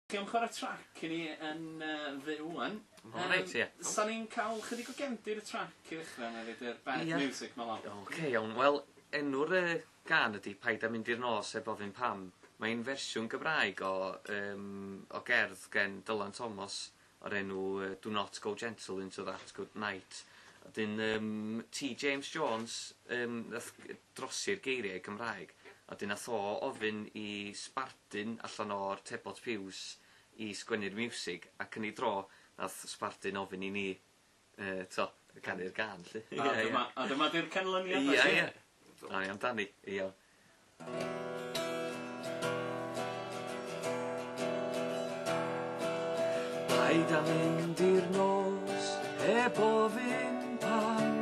Chi am chwarae trac i ni yn fyw ŵan. O reit, ie. Sa ni'n cael chydig o gefndir y trac i ddechrau na roid yr bad music 'ma lawr? Oce iawn, wel enw'r gân ydi Paid â Mynd i'r Nos Heb Ofyn Pam. Mae'n fersiwn Gymraeg o yym o gerdd gen Dylan Thomas o'r enw Do Not Go Gentle Into That Good Night. A 'dyn yym T James Jones yym nath drosi'r geiriau Cymraeg a 'dyn nath o ofyn i Sbardun allan o'r Tebot Piws i sgwennu'r miwsig ac yn ei dro nath Sbardun ofyn i ni yy t'o' canu'r gân 'lly. A dyma a dyma 'di'r canlyniad Ia ia. Ai amdani. Ia. Paid â mynd i'r nos heb ofyn pam.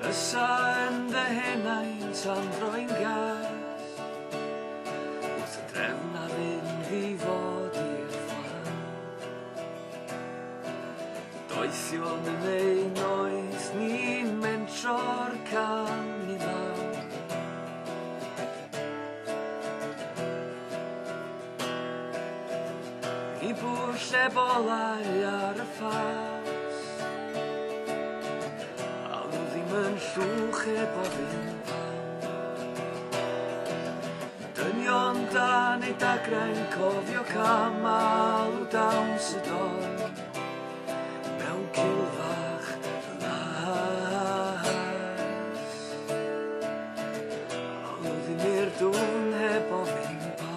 Ysa yn dy henaint am droi'n gas wrth y drefn a fynd i fod i'r fflam. Doethion yn ei noeth ni'n mentro'r cam i lawr. I bwll ebolau ar y ffas. A nhw ddim yn llwch heb ofyn pam. Dynion dan eu dagrau'n cofio cam alw dawns y don mewn cilfach las. Alw ddim i'r dwfn heb ofyn pam.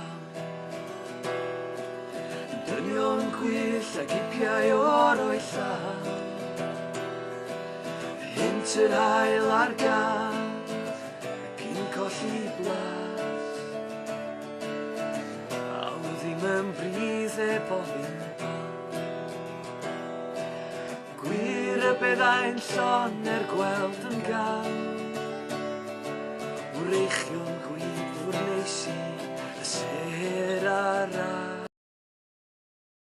Dynion gwyllt a gipiau o'r o'i llaw. Hynt yr haul ar gath, cyn colli blas. Alw ddim yn bridd heb ofyn pam. Gwir y beddau'n llon er gweld yn gam. Wreichion